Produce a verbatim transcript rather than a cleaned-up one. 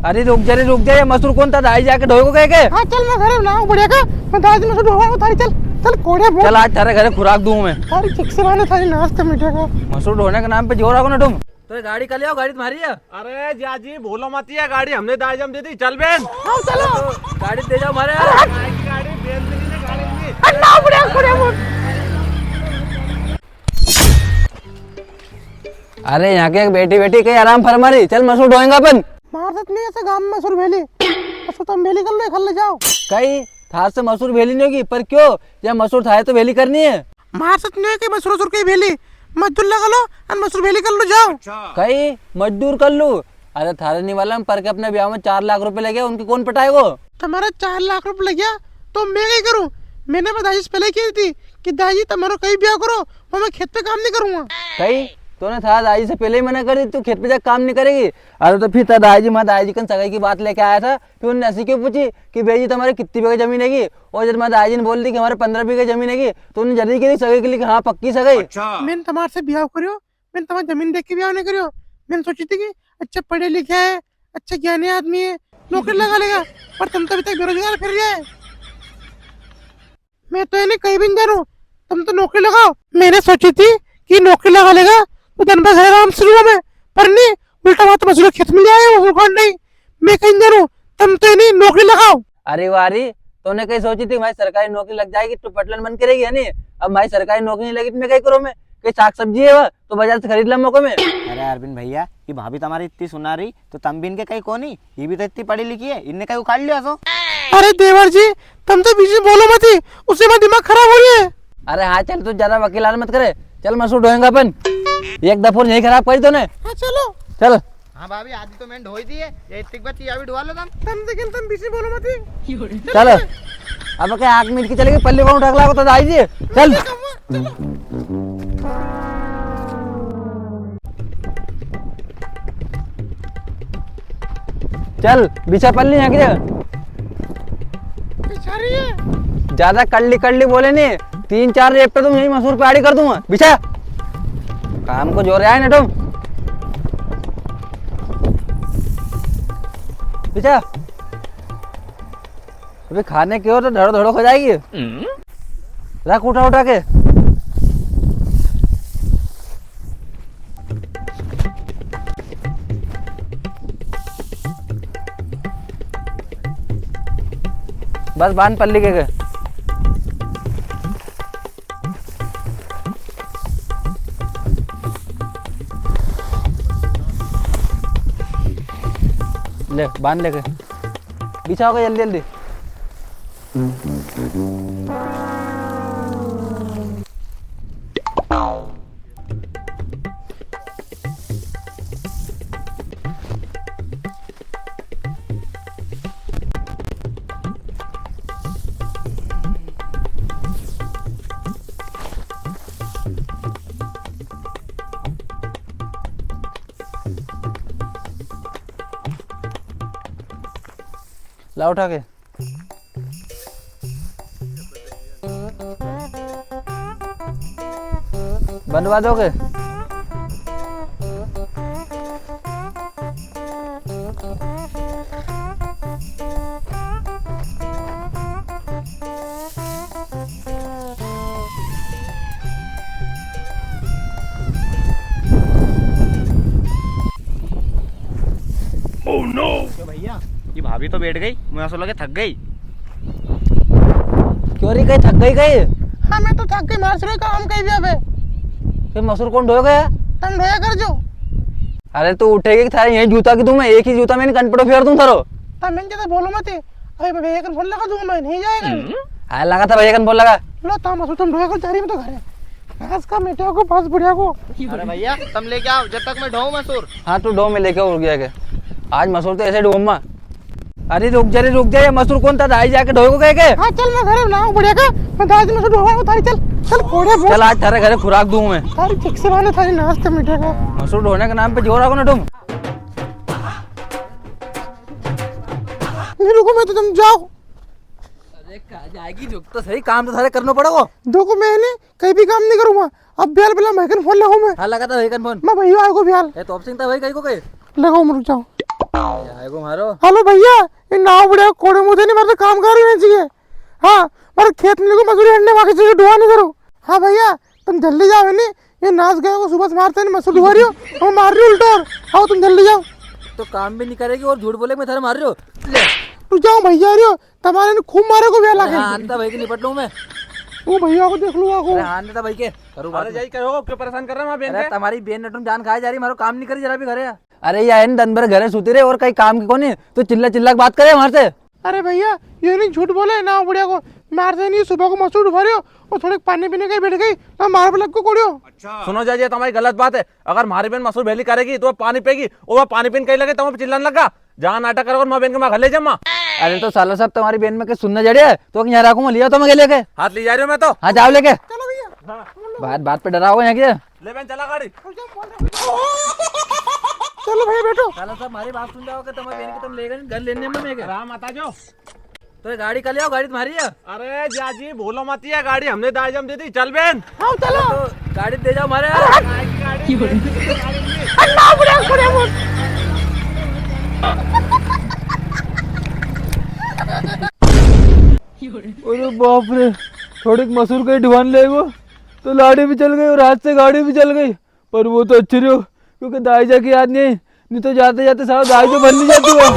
अरे रुक जा रे, रुक जा, ये मसूर कौन था? दाई जाके ढोएगो कह के? हाँ, चल, मैं घरे बनाऊँ बढ़िया का, मैं दाई मसूर ढोवा थारी, चल, चल, कोड़े बोल। चल, आज थारे घरे खुराक दूँ मैं। थारी चिक्सी वाले थारी नाश्ते मिटेगा। मसूर ढोने के नाम पे जोर आगो ना तुम। तो ये गाड़ी कल आओ, गाड़ी तुम्हारी है। अरे जाजी, भूलो मत, ये गाड़ी हमने दायजा में दे दी, चल बेन। हाँ, चलो। तो गाड़ी दे जाओ हमारे। अरे हट। गाड़ी, गाड़ी, बेन से नहीं, गाड़ी नहीं। हट ना, बढ़िया, बढ़िया बोल। अरे, यहाँ के एक बैठी बैठी कई आराम फरमा रही। चल, मसूर ढोएंगा अपन। मार सच नहीं ऐसे गांव में मसूर भेली। मसूर तुम भेली कर लो, घर ले जाओ। कई थार से मसूर भेली नहीं होगी, पर क्यों? या मसूर थारे तो भेली करनी है। मार सच नहीं है कि मसूर वसूर कई भेली। मजदूर लगा लो और मसूर भेली कर लो, जाओ। कई मजदूर कर लूं? अरे, थारे नहीं मालूम, पर के अपने ब्याह में चार लाख रुपए लगे, उनके कौन पटाएगो? तुम्हारा चार लाख रुपए लग गया, तो मैं कई करूं? मैंने अपने दाजी से पहले ही कही थी कि दाजी, तुम्हारो कई ब्याह करो, वो मैं खेत पे काम नहीं करूंगा। कई, तूने थारा दाजी से पहले ही मना कर दी, तू खेत पे जाके काम नहीं करेगी। अरे, तो फिर थारा दाजी, मारा दाजी कन सगाई की बात लेके आया था, फिर उनने ऐसी क्यों पूछी कि बेजी, तुम्हारे कितनी बीघा जमीन हैगी? और जब मारा दाजी ने बोल दी कि हमारे पन्द्रह बीघा जमीन हैगी, तो उनने जल्दी करी सगाई के लिए कि हाँ, पक्की सगाई। अच्छा। मैंने तुम्हारे से ब्याह करियो, मैंने तुम्हारी जमीन देख के ब्याह नहीं करियो। मैंने सोची थी कि अच्छा पढ़े लिखे है, अच्छा ज्ञानी आदमी है, नौकरी लगा लेगा, पर तुम तो अभी तक बेरोजगार फिर रहे है। मैं तो इन्हें कहीं भी नहीं जानू, तुम तो नौकरी लगाओ। मैंने सोची थी कि नौकरी लगा लेगा तो दिन भर घर आराम से रहूंगा मैं, पर नहीं, उल्टा वहां तो मजदूर खेत में ले आए, मजदूर खान नहीं। मैं कहीं नहीं जानू, तुम तो इन्हें नौकरी लगाओ। अरे वाह रे, तूने कई सोची थी, मारी सरकारी नौकरी लग जाएगी तो पटलन बन के रहेगी, है नी? अब मारी सरकारी नौकरी नहीं लगी तो मैं कई करूँ मैं? कई साग सब्जी है वो, तो बाजार से खरीद ला मौके में। अरे अरविंद भैया, ये भाभी तुम्हारी इतनी सुना रही, तो तुम भी इनके कई कोनी, ये भी तो इतनी पढ़ी लिखी है, इनने कई उखाड़ लिया सो। अरे देवर जी, तुम तो बीच में बोलो मत ही, उससे मेरा दिमाग खराब हो रही है। अरे हाँ, चल, तू ज्यादा वकीलात मत करे, चल मसूर ढोएंगे अपन। एक दफो यही खराब करी तूने। हाँ, चलो। चल। हाँ भाभी, आधी तो मैंने ढोई दी है, ये इतनी बची, अभी ढोवा लो तुम। तुम, लेकिन तुम बीच में बोलो मत ही। चल, अब क्या आग मीट की चलेगी, पल्ली कौन उठा के लाओ तो आई जी। चल। चलो। चल, बिछा पल्ली यहाँ की जगह। बिछा रही है। ज्यादा कड़ली कड़ली बोले नी, तीन चार रेपटा तो यही मसूर पे आड़ी कर दूंगा। बिछा। काम को जोर आए ना तुम। बिछा। अबे खाने के हो तो धड़ो धड़ो खा जाएगी। रख उठा उठा के। बस बांध पल्ली के, के। ले, बांध लेके। बिछाओगे जल्दी जल्दी। ला उठा के। बंधवा दोगे? Oh no! क्यों भैया, ये भाभी तो बैठ गई, मुझे ऐसा लगे थक गई। क्यों रे, कई थक गई कई? हाँ, मैं तो थक गई, मार सिरो काम कई भी अबे। फिर मसूर कौन ढोएगा? तम ढोया कर जो। अरे तू उठेगी कि थारे यही जूता की दूं मैं, एक ही जूता मैंने कनपड़ो फेर दूं थारो। तम मैंने तो बोलो मत, अभी भैया कन फोन लगा दूंगा मैं, नहीं जाएगा। हाँ, लगा था भैया कन फोन लगा। लो, तम मसूर तम ढोया कर, जा रही मैं तो घरे। घास का मेटे को, बस बढ़िया को। अरे भैया, तम लेके आओ, जब तक मैं ढोऊं मसूर। हाँ, तू ढो, मैं लेके आऊँ, रुक जा के। आज मसूर तो ऐसे ढोऊंगा। अरे रुक जा रे, रुक जा, ये मसूर कौन था? दाई जाके ढोएगो कह के? हाँ, चल, मैं घरे बनाऊँ बढ़िया का, मैं दाई मसूर ढोवा थारी, चल, चल, कोड़े बोल। चल, आज थारे घरे खुराक दूँ मैं। थारी ठीक से माने, थारी नाश्ते मिटेगा। मसूर ढोने के नाम पे जोर रखो ना तुम। नहीं रुको, मैं तो, तुम जाओ। अरे कहाँ जाएगी, रुक तो सही, काम तो थारे करनो पड़ेगो। देखो, मैंने कहीं भी काम नहीं करूँगा। अब ब्याल, पहला भाई कन फोन लगाऊं मैं। हाँ, लगा था भाई कन फोन। मैं भैया आएगो ब्याल। ए, तोप सिंह था भाई, कहीं को कहे? लगाओ, मैं रुक जाओ। आएगो मारो। हेलो भैया, ये नाव बुढ़िया कोड़े मुंह नी, मारे तो काम कर रही चाहिए। हाँ, मारे खेत में को मजूरी हटने वाके चाहिए, डुआ नी करो। हाँ भैया, तुम जल्दी जाओ, है नी? ये नास गया को सुबह से मारते नी, मसूर डुआ रियो, वो मार रियो उल्टो और। आओ, तुम जल्दी जाओ। तो काम भी नी करेगी और झूठ बोले, मैं थारे मार रियो। ले। तू जाओ भैया रियो, तमारे ने खूब मारे को बेला अरे के। हाँ, अंता भाई के निपट लूं मैं। वो भैया को देख लूं आको। अरे हाँ, अंता भाई के करूँ बात अरे में। जाई कहो, क्यों परेशान कर रहा है वहाँ बेन अरे के? तमारी बेन नटुन जान खाए जा रही, मारो काम नी करी जरा भी घरे। अरे या इन दिन भर घरे सूती रहे और कई काम की कोनी, तो चिल्ला चिल्ला के बात करे हमारे से। अरे भैया, ये नी झूठ बोले ना बुढ़िया को, मार से नी सुबह को मसूर उठा रहे हो और थोड़े पानी पीने के बैठ गई ना मार पे लग को कोड़ियो। अच्छा। सुनो जाजी, ये तमारी गलत बात है। अगर मारी बेन मसूर भेली करेगी तो वो पानी पेगी और वो पानी पीने कहीं लगे तो वो चिल्लाने लगा। जहाँ नाटक करोगे, माँ बेन के माँ घर ले जामा। अरे तो साला साहब, तमारी बेन में के सुन्ना जड़े है, तो यहाँ रखूंगा, लिया तो मैं लेके। हाथ ले जा रहे हो मैं तो। हाँ, जाओ लेके। चलो भैया। बात, बात पे डराओ यहाँ के। ले बेन, चला गाड़ी। चलो भैया, बैठो। साला साहब, हमारी बात सुन जाओ कि तमारी बेन के तुम ले गए घर लेने में, मैं क्या? राम आता जो। तो ये गाड़ी कल आओ, गाड़ी तुम्हारी है। अरे जाजी, भूलो मत, ये गाड़ी हमने दायजा में दे दी। चल बेन। हाँ, चलो। तो गाड़ी दे जाओ हमारे। अरे, हट। गाड़ी, गाड़ी, गाड़ी। अरे, ना, बुढ़ा, बुढ़ा, बुढ़ा। अरे बाप रे, थोड़ीक मसूर कहीं ढुवान ले गो, तो लाड़ी भी चल गई और हाथ से गाड़ी भी चल गई। पर वो तो अच्छी रह्यो, क्योंकि दाईजा की याद नी, नी तो जाते जाते सारा दाईजो भर ली जाती वो।